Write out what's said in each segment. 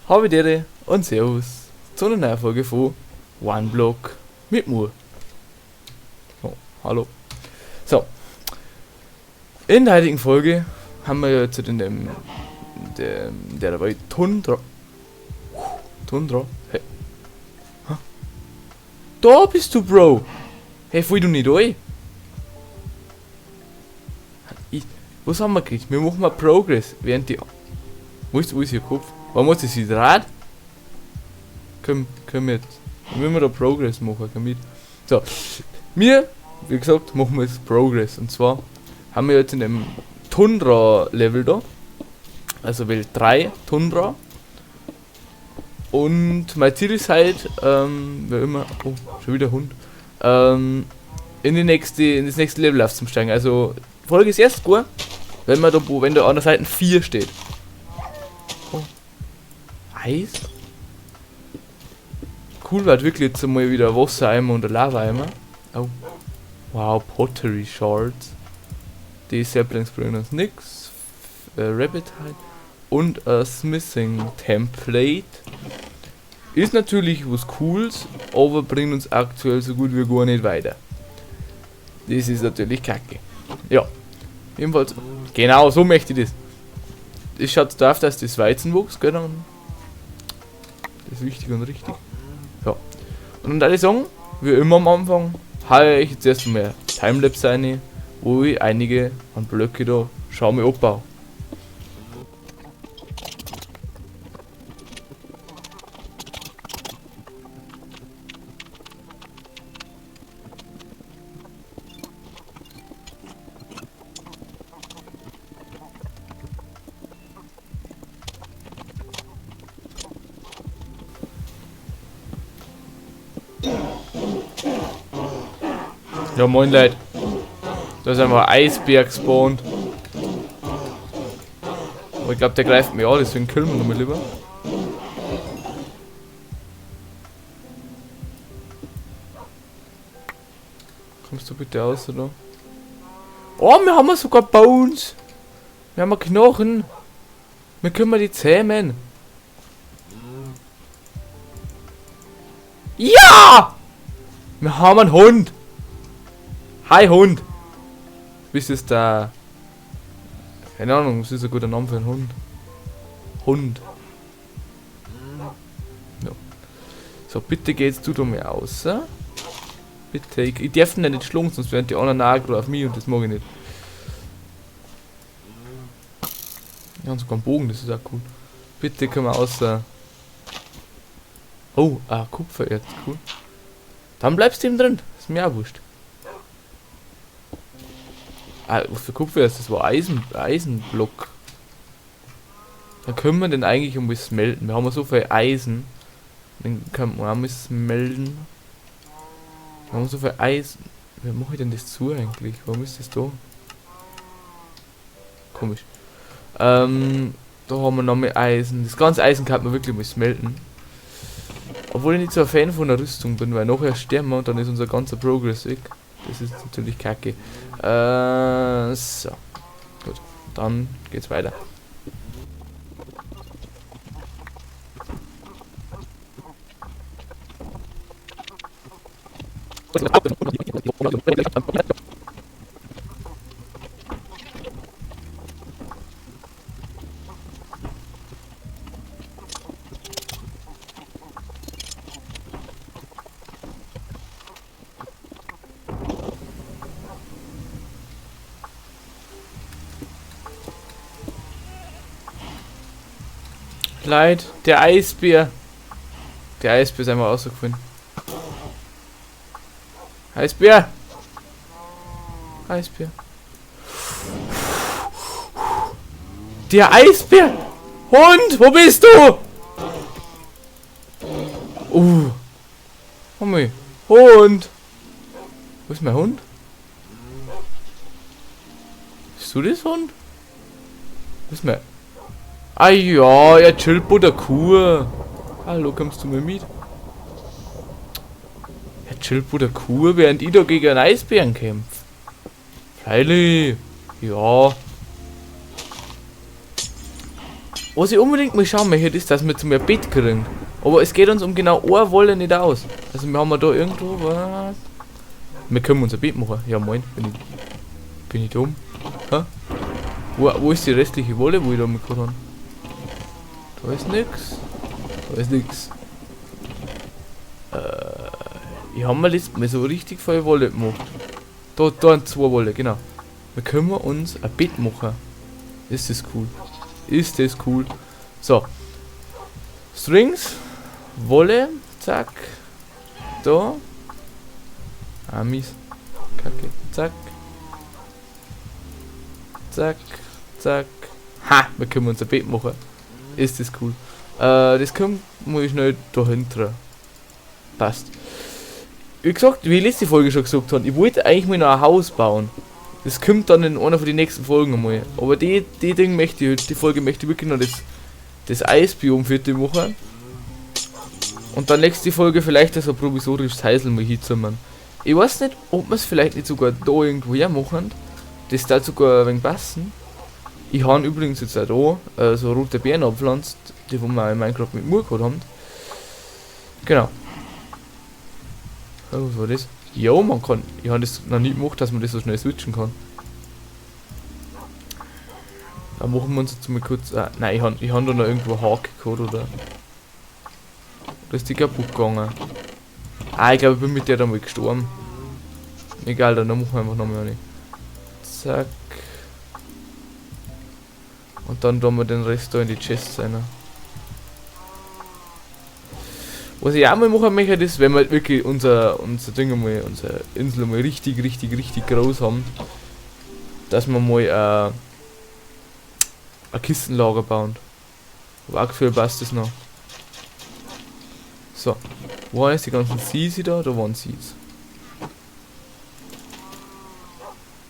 Habe Ehre und Servus zu einer neuen Folge von OneBlock mit mir. So, hallo. So, in der heutigen Folge haben wir jetzt in dem, der Welt Tundra. Tundra? Hey. Ha? Da bist du, Bro! Hey, fall du nicht ein? Was haben wir gekriegt? Wir machen mal Progress, während die... Wo ist ihr Kopf? Warum hat sie sich dreht? Komm jetzt. Dann müssen wir da Progress machen, komm mit. So, wir, wie gesagt, machen wir jetzt Progress. Und zwar haben wir jetzt in dem Tundra-Level da. Also Welt 3, Tundra. Und mein Ziel ist halt, wie immer, oh, schon wieder Hund, in das nächste Level aufzusteigen. Also, Folge ist erst gut, wenn man da, wenn da an der Seite 4 steht. Oh. Eis? Cool wird wirklich jetzt einmal wieder Wassereimer und ein Lava-Eimer. Oh. Wow, Pottery Shards. Die Saplings bringen uns nix. Rabbit Hide. Und ein Smithing Template. Ist natürlich was Cooles, aber bringt uns aktuell so gut wie gar nicht weiter. Das ist natürlich kacke. Ja. Jedenfalls, genau so möchte ich das. Das schaut drauf, dass das Weizen wächst, gell? Das ist wichtig und richtig. Ja. Und dann würde ich sagen, wie immer am Anfang, haue ich jetzt erstmal Timelapse rein, wo ich einige an Blöcke da schau mir abbaue. Ja, moin Leute. Da ist einfach ein Eisbär gespawnt. Aber ich glaub, der greift mich an, deswegen killen wir nochmal lieber. Kommst du bitte raus, oder? Oh, wir haben ja sogar Bones! Wir haben ja Knochen! Wir können mal die zähmen! Ja! Wir haben einen Hund! Hi Hund! Bist jetzt da? Keine Ahnung, was ist ein guter Name für einen Hund? Hund. Ja. So, bitte gehst du da mal raus. Bitte, ich darf ihn ja nicht schlagen, sonst werden die anderen aggro auf mich und das mag ich nicht. Ja, und sogar einen Bogen, das ist auch cool. Bitte komm mal raus. Oh, Kupfererz, cool. Dann bleibst du eben drin, ist mir auch wurscht. Ah, was für Kupfer ist das? Das war Eisenblock. Da können wir den eigentlich um was smelten. Wir haben ja so viel Eisen. Den können wir auch mal smelten. Wir haben so viel Eisen. Wie mache ich denn das zu eigentlich? Warum ist das da? Komisch. Da haben wir noch mehr Eisen. Das ganze Eisen kann man wirklich mal smelten. Obwohl ich nicht so ein Fan von der Rüstung bin, weil nachher sterben wir und dann ist unser ganzer Progress weg. Das ist natürlich kacke. So. Gut, dann geht's weiter. Leid, der Eisbär. Der Eisbär ist einmal rausgefallen. Eisbär! Eisbär. Der Eisbär! Hund, wo bist du? Homie. Hund! Wo ist mein Hund? Bist du das Hund? Wo ist mein... Ah ja, er chillt bei der Kuh. Hallo, kommst du mir mit? Er chillt bei der Kuh, während ich da gegen einen Eisbären kämpfe. Freilich. Ja. Was ich unbedingt mal schauen möchte, ist, dass wir zu mehr Bett kriegen. Aber es geht uns um genau eine Wolle nicht aus. Also wir haben da irgendwo was. Wir können unser Bett machen. Ja moin, bin ich dumm? Hä? Wo ist die restliche Wolle, wo ich da mitgekommen habe? Da ist nix. Da ist nix. Ich habe mir letztes Mal so richtig viel Wolle gemacht. Da sind 2 Wolle, genau. Wir können uns ein Bett machen. Ist das cool? Ist das cool? So. Strings. Wolle. Zack. Da. Ah, mies. Kacke. Zack. Zack. Zack. Ha! Wir können uns ein Bett machen. Ist das cool. Das kommt muss ich schnell dahinter. Passt. Wie gesagt, wie ich letzte Folge schon gesagt habe, ich wollte eigentlich mal noch ein Haus bauen. Das kommt dann in einer von den nächsten Folgen einmal. Aber die Ding möchte ich, die Folge möchte ich wirklich noch das Eisbiom für die machen. Und dann nächste Folge vielleicht so ein provisorisches Häusl mal hinzimmern. Ich weiß nicht, ob wir es vielleicht nicht sogar da irgendwo her machen. Das da sogar ein wenig passen. Ich habe übrigens jetzt auch da so rote Beeren abpflanzt, die wo wir in Minecraft mit Mur gehabt haben. Genau. Oh, was war das? Jo, man kann. Ich habe das noch nie gemacht, dass man das so schnell switchen kann. Da machen wir uns jetzt mal kurz. Nein, ich hab da noch irgendwo Hake gehabt, oder? Oder ist die kaputt gegangen? Ah, ich glaube, ich bin mit der da mal gestorben. Egal, dann machen wir einfach nochmal eine. Zack. Und dann tun wir den Rest da in die Chests rein. Was ich auch mal machen möchte, ist, wenn wir wirklich unser Ding einmal, unsere Insel mal richtig, richtig, richtig groß haben, dass wir mal ein Kistenlager bauen. Aber aktuell passt das noch. So. Wo waren jetzt die ganzen Seeds da? Da waren Seeds.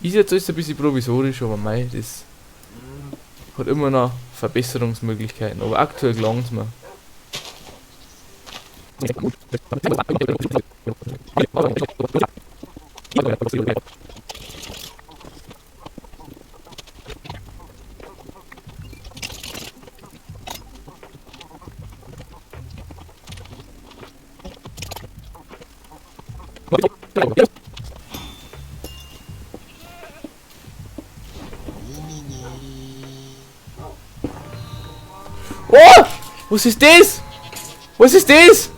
Ist jetzt alles ein bisschen provisorisch, aber mei, das hat immer noch Verbesserungsmöglichkeiten. Aber aktuell gelangt's mir. Oh! Was ist das? Was ist das?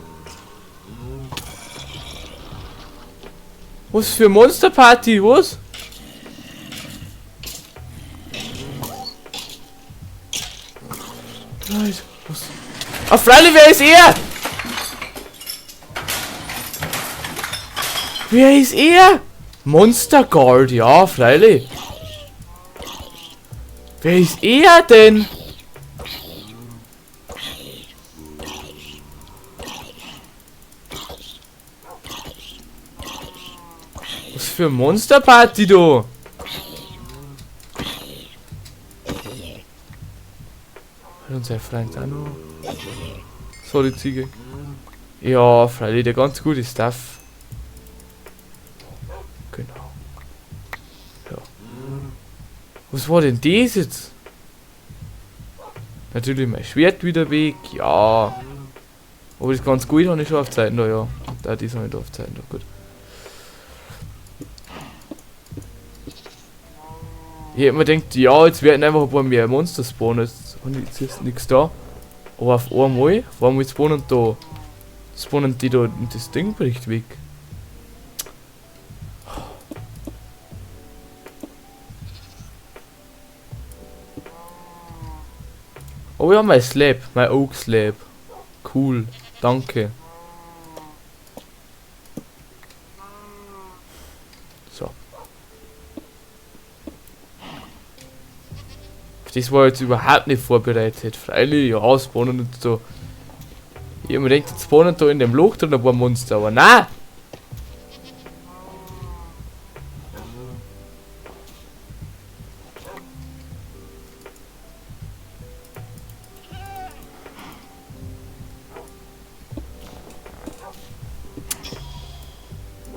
Was für Monsterparty, was? Leute, was? Ah, freilich, wer ist er? Wer ist er? Monster Guard, ja, freilich. Wer ist er denn? Was für Monsterparty, du? Und sein Freund auch noch. So, die Ziege. Ja, freilich, der ganz gute Stuff. Genau. Ja. Was war denn das jetzt? Natürlich mein Schwert wieder weg, ja. Aber das ganz gut habe ich schon auf Zeiten da, ja. Da, das habe ich da auf Zeiten da, gut. Ich hätte mir gedacht, ja, jetzt werden einfach ein paar mehr Monster spawnen. Jetzt ist nichts da. Aber auf einmal spawnen da. Spawnen die da und das Ding bricht weg. Oh ja, mein Slab, mein Oak Slab. Cool, danke. So. Das war jetzt überhaupt nicht vorbereitet. Freilich, ja, spawnen und so. Ich hab mir gedacht, jetzt spawnen da in dem Loch drin ein paar Monster, aber nein!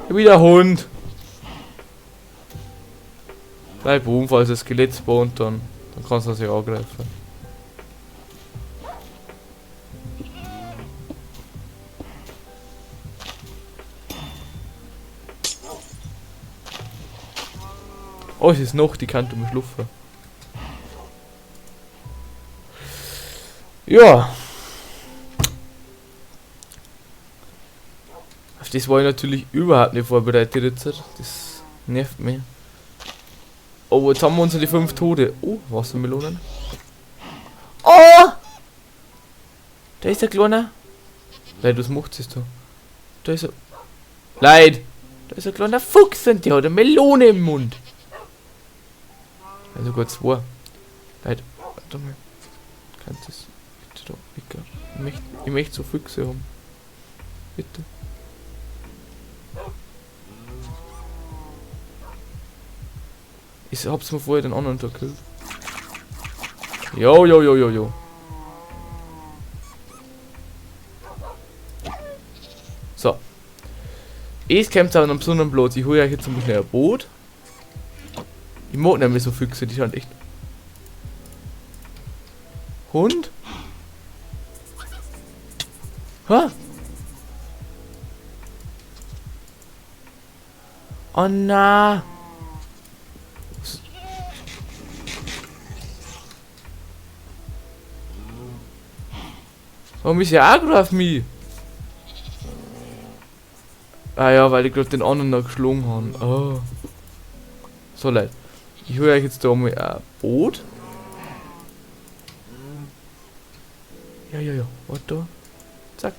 Wieder Hund. Bleib oben, falls das Skelett spawnt, dann kannst du sich angreifen. Oh, es ist noch, die kann du mich schlafen. Ja. Auf das war ich natürlich überhaupt nicht vorbereitet jetzt. Das nervt mich. Oh, jetzt haben wir unsere 5 Tode. Oh, Wassermelonen. Oh! Da ist der Kleine. Leute, was macht sie da? Da ist er. Leute! Da ist ein kleiner Fuchs und der hat eine Melone im Mund. Also sogar 2. Leute, warte mal. Kannst du das bitte da weggehen? Ich möchte so Füchse haben. Bitte. Ich hab's mir vorher den anderen da gekillt. Jo, jo, jo, jo, jo. So. Es kommt aber am besonderen Platz. Ich hole euch jetzt ein bisschen ein Boot. Ich mag nämlich so Füchse, die schauen echt. Hund? Ha? Oh na! Warum ist er aggro auf mich? Ah ja, weil ich grad den anderen noch geschlagen habe. Oh. So Leute, ich hole euch jetzt da mal ein Boot. Ja, ja, ja, warte da. Zack.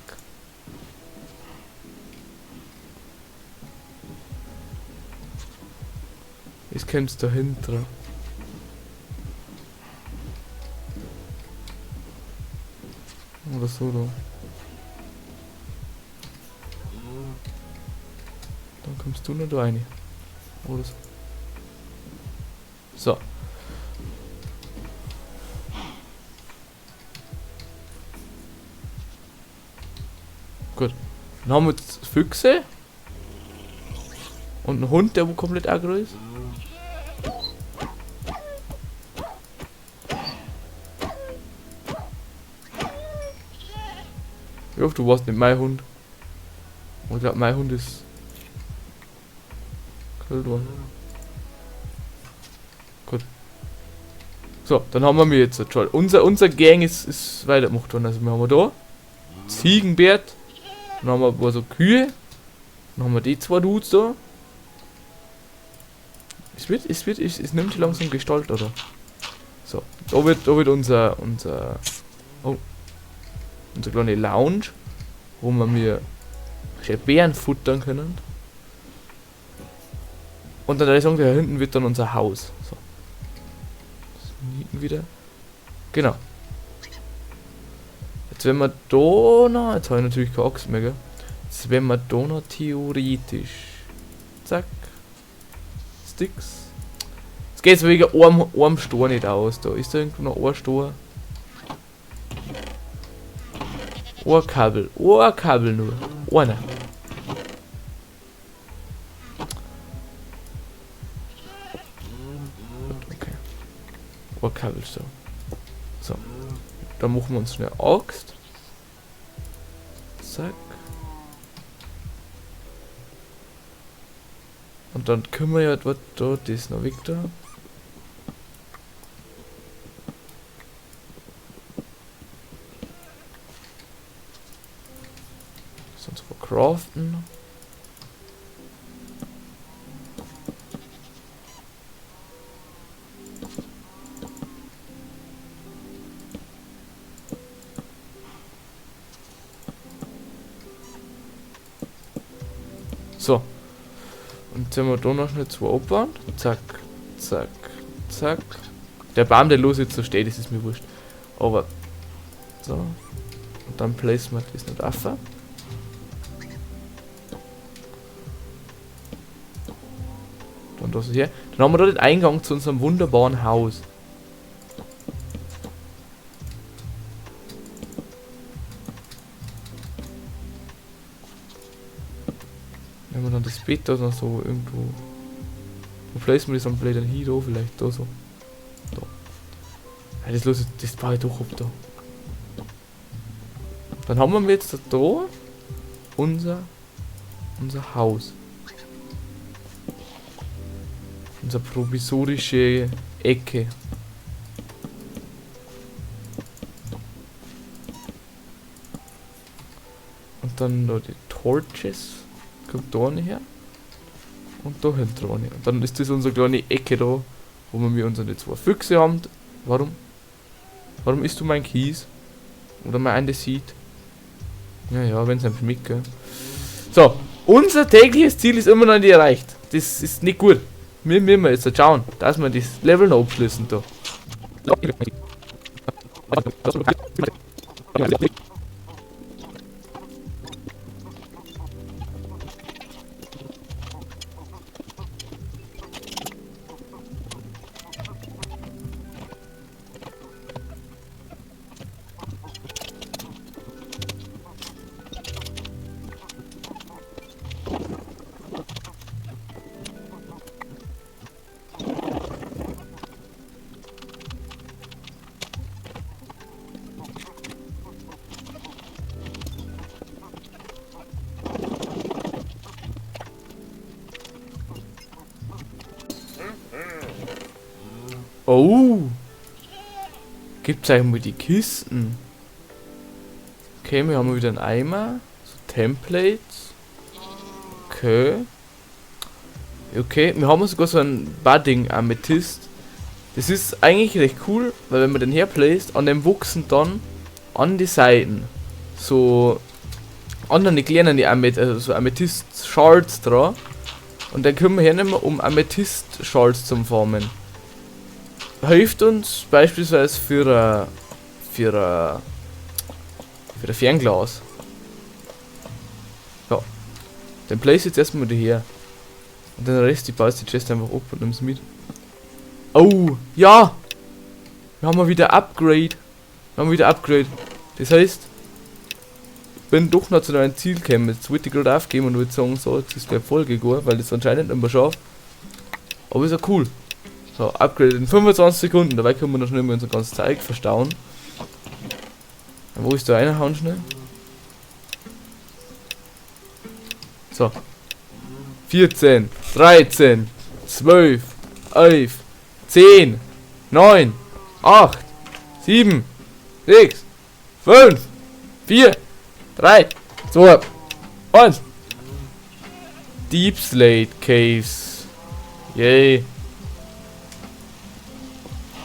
Jetzt kommt's dahinter. Oder so da. Dann kommst du noch da rein. Oder so. So. Gut. Dann haben wir jetzt Füchse. Und einen Hund, der wo komplett aggro ist. Ich hoffe, du warst nicht mein Hund. Ich glaub, mein Hund ist gekillt worden. Gut. So, dann haben wir mir jetzt schon. Unser Gang ist weitergemacht worden. Also wir haben da Ziegenbert. Dann haben wir ein paar so Kühe. Dann haben wir die zwei Dudes da. Es nimmt langsam Gestalt, oder? So, da wird unser kleine Lounge, wo wir mir schön Bären futtern können. Und dann würde ich sagen, da hinten wird dann unser Haus. So. Das hinten wieder. Genau. Jetzt wenn wir da noch, jetzt habe ich natürlich keine Axt mehr, gell? Jetzt wenn wir da noch theoretisch. Zack. Sticks. Jetzt geht's wegen einem Stor nicht aus. Da ist da irgendwo noch ein Stor. Ohrkabel. Ohrkabel nur. Einer. Okay. Ohrkabel so. So. Dann machen wir uns schnell Axt. Zack. Und dann können wir ja was da, das noch weg da. Sonst craften. So. Und jetzt haben wir da noch schnell zwei abbauen. Zack, zack, zack. Der Baum, der los jetzt so steht, das ist mir wurscht. Aber. So. Und dann placen wir das nicht auf. Dann das hier. Dann haben wir da den Eingang zu unserem wunderbaren Haus. Wenn wir dann das Bett da noch so irgendwo. Wo placen wir das am blöden hin? Da vielleicht, da so. Da. Ja, das los, das baue ich doch ab da. Dann haben wir jetzt da unser Haus. Unsere provisorische Ecke. Und dann noch die Torches. Kommt da eine her. Und da hinten eine. Und dann ist das unsere kleine Ecke da, wo wir unsere zwei Füchse haben. Warum? Warum isst du mein Kies? Oder mein Andesit? Ja, ja, wenn's einem schmeckt, gell? So, unser tägliches Ziel ist immer noch nicht erreicht. Das ist nicht gut. Wir müssen jetzt schauen, dass wir das Level noch abschließen da. Oh! Gibt's eigentlich mal die Kisten? Okay, wir haben wieder einen Eimer. So Templates. Okay. Okay, wir haben sogar so einen Budding Amethyst. Das ist eigentlich recht cool, weil wenn man den herpläst, an dem wuchsen dann an die Seiten so andere kleine Amethyst, also so Amethyst Shards dran. Und dann können wir hernehmen, um Amethyst Shards zu farmen. Hilft uns beispielsweise für ein Fernglas. Ja. Dann place ich jetzt erstmal daher. Und den Rest, ich baue die Chest einfach ab und nimm's mit. Oh, ja! Wir haben mal wieder Upgrade. Wir haben wieder Upgrade. Das heißt, ich bin doch noch zu einem Ziel gekommen. Jetzt wollte ich gerade aufgeben und würde sagen, so, jetzt ist der Folge gut, weil das anscheinend nicht mehr schafft. Aber ist ja cool. So, Upgrade in 25 Sekunden. Dabei können wir noch schnell mal unser ganzes Zeug verstauen. Wo ist da einer? Hauen schnell. So. 14, 13, 12, 11, 10, 9, 8, 7, 6, 5, 4, 3, 2, 1. Deepslate Caves. Yay.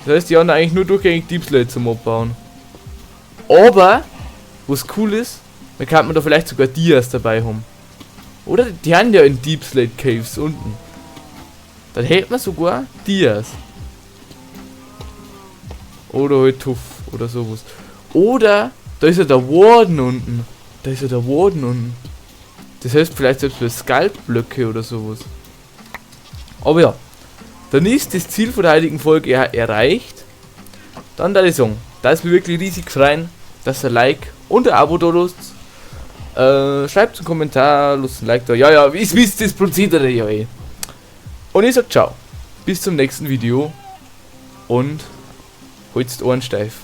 Das heißt, die haben eigentlich nur durchgängig Deepslate zum Abbauen. Aber, was cool ist, dann kann man da vielleicht sogar Dias dabei haben. Oder? Die haben ja in Deepslate Caves unten. Dann hält man sogar Dias. Oder halt Tuff oder sowas. Oder, da ist ja der Warden unten. Da ist ja der Warden unten. Das heißt vielleicht selbst für Sculk-Blöcke oder sowas. Aber ja. Dann ist das Ziel von der heutigen Folge erreicht. Dann da ich sagen, da ist mir wirklich riesig freuen, dass ihr Like und ein Abo da lasst. Schreibt einen Kommentar, lasst ein Like da. Ja, ja, ich wisst das Prozedere ja eh. Und ich sag ciao. Bis zum nächsten Video. Und halt's die Ohren steif.